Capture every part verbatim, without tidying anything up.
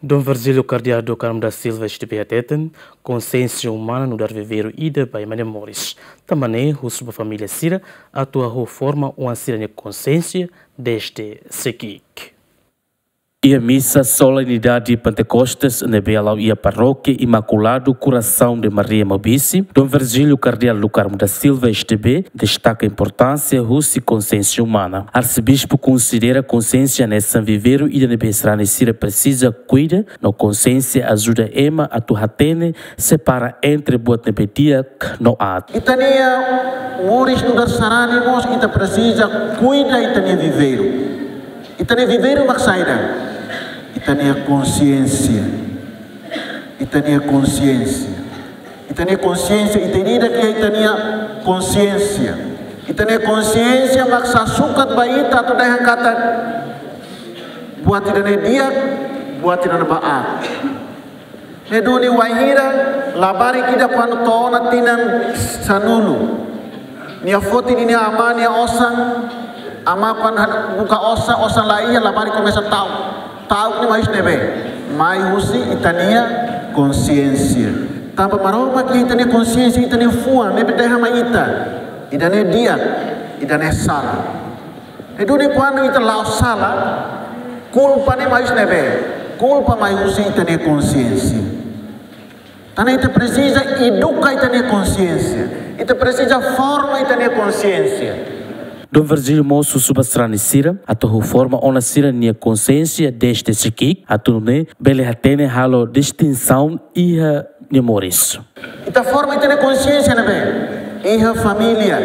Dom Virgílio Kardeál do Carmo da Silva S D B hateten, konsiénsia umana nu'udar viveiru ida ba ema nia moris. Tanba ne'e husu ba família sira atu hahú forma oan sira-nia konsiénsia dezde seki'ik. Iha misa solenidade Pentecostes ne'ebé hala'o iha Parókia Imaculado Coração de Maria Maubisse, Dom Virgílio Kardeál do Carmo da Silva S D B destaka importánsia husi konsiénsia umana. Arsebispu konsidera konsiénsia hanesan viveiru ida ne'ebé sarani sira presiza kuida, no konsiénsia ajuda ema atu hatene, separa entre buat ne'ebé di'ak no aat. Ita-nia moris nu'udar sarani mós ita presiza kuida ita-nia viveiru. Ita-nia viveiru mak saida? Ita-nia konsiénsia. Ita-nia konsiénsia. Ita-nia konsiénsia, ita ida ke ita-nia konsiénsia. Ita-nia konsiénsia mak sai sukat ba ita atu dehan katak buat ida-ne'e di'ak, buat ida-ne'e aat. Ne'e duni wainhira labarik ida kuandu to'o ona tinan sanulu. Nia foti ninia amá nia osan, amá kuandu buka osan, osan la iha, labarik komesa ta'uk. Ta'uk ne'e mai husi ne'ebé? Mai husi ita-nia konsiénsia. Tanba Maromak iha ita-nia konsiénsia, ita-nia fuan, ne'ebé dehan mai ita. Ida-ne'e di'ak, ida-ne'e sala. Ne'e duni kuandu ita la'o sala, kulpa ne'e mai husi ne'ebé? Kulpa mai husi ita-nia konsiénsia. Tan ne'e ita presiza eduka ita-nia konsiénsia. Ita presiza forma ita-nia konsiénsia. Dom Virgílio mós husu ba sarani sira atu hahú forma oan sira-nia konsiénsia dezde seki'ik, atu nune'e bele hatene halo distinsaun iha nia moris. Ita forma ita-nia konsiénsia ne'ebé? Iha família.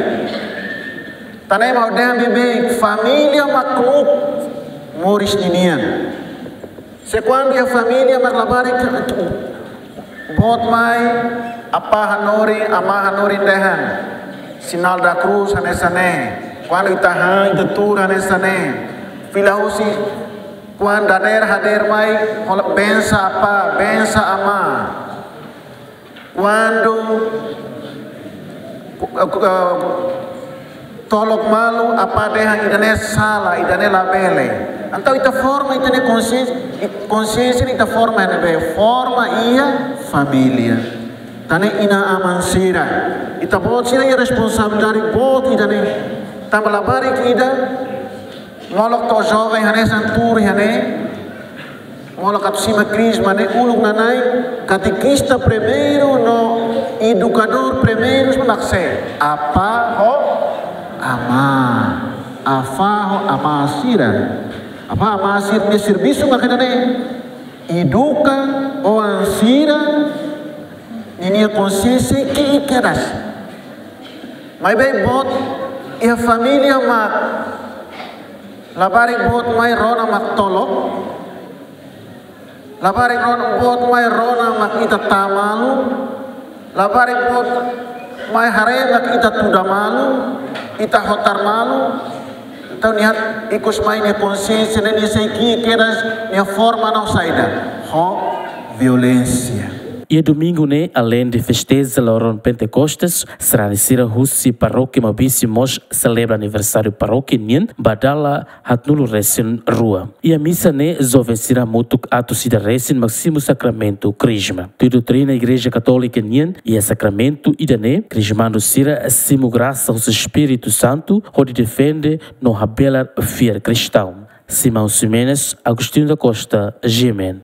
Tan ne'e mak ha'u dehan beibeik, família mak knuuk moris ninian. Se kuandu iha família mak labarik boot mai, apá hanorin, amá hanorin dehan sinál da krús hanesan ne'e. Kuandu ita han, ita tuur hanesan ne'e. Fila husi kuandu dadeer hadeer mai, hola bensa apá, bensa amá. Kuandu ku-, ku-, tolok malu, apá dehan ida-ne'e sala, ida-ne'e labele. Entaun ita forma ita-nia konsiénsia, konsiénsia ita forma iha ne'ebé? Forma iha família. Tan ne'e inan-aman sira, ita-boot sira iha responsabilidade boot ida-ne'e. Tanba labarik ida molok to'o joven hanesan tuur iha ne'e, molok atu simu Krisma ne'e, uluk nanain katekista primeiru no edukadór primeiru mak sé? Apá ho amá. Apá ho amá sira. Apá amá sira-nia servisu mak ida-ne'e. Eduka oan sira ninia konsiénsia ki'ik kedas. Maibé boot iha família mak labarik boot mai rona mak tolok. Labarik rona, boot mai rona mak ita taa malu. Labarik boot mai haree mak ita tuda malu, ita hotar malu. Entaun nia ikus mai nia konsiénsia ne'e nia sei ki'ik kedas, nia forma ona ho saida? Ho violénsia. Iha domingu ne'e, aleinde festeja loron Pentecostes, sarani sira husi Parókia Maubisse mós selebra aniversáriu parókia nian ba dala haatnulu resin rua. Iha misa ne'e, joven sira hamutuk atus ida resin mak simu sakramentu Krisma. Tuir doutrina Igreja Katólika nian, iha sakramentu ida-ne'e, krismadu sira simu grasa husi Espíritu Santu, hodi defende no habelar fiar kristaun. Simão Ximenes, Agostinho da Costa, G M N.